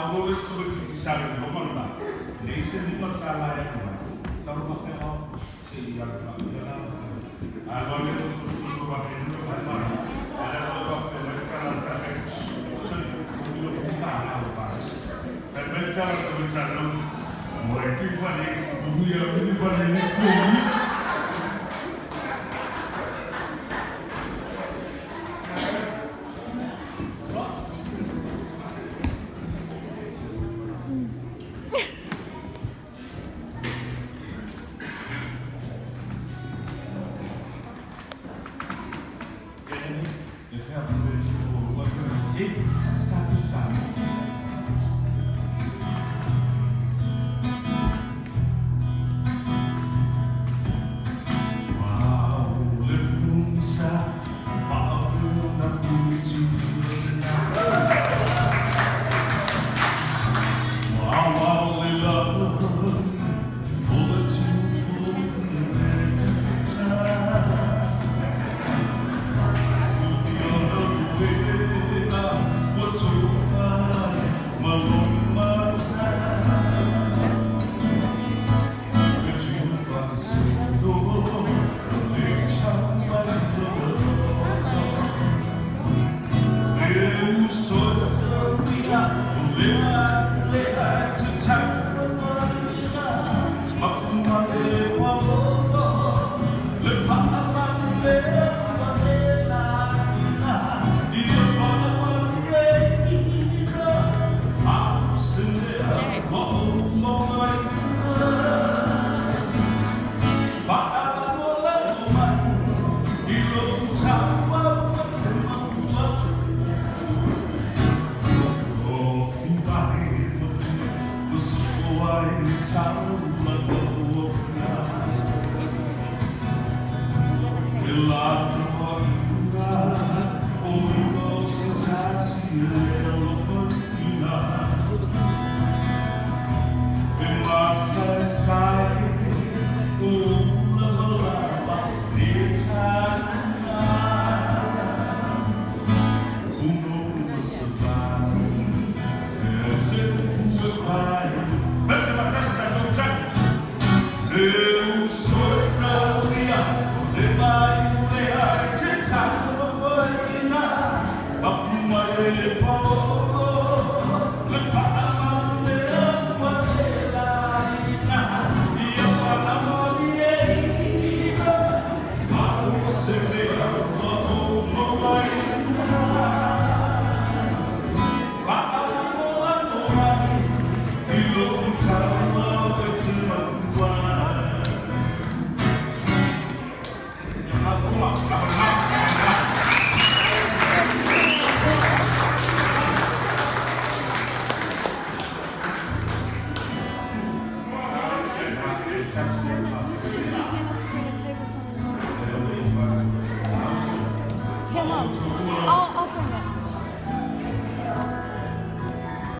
Sau loa le isi tamaitiiti sa i le loma lena, e leai se $5 e alu ai, sau loa faapea, Oh, se i alu faapea la. Alu lava lea tusitusu faapea i luma mai malo, ae atu loa faapea mai le tala a le tala, Sole, ua milo $10 ua palasi. Fai mai le tala a le tamaiti sa i luma, Moe ki pane, uia mini pane ni komi.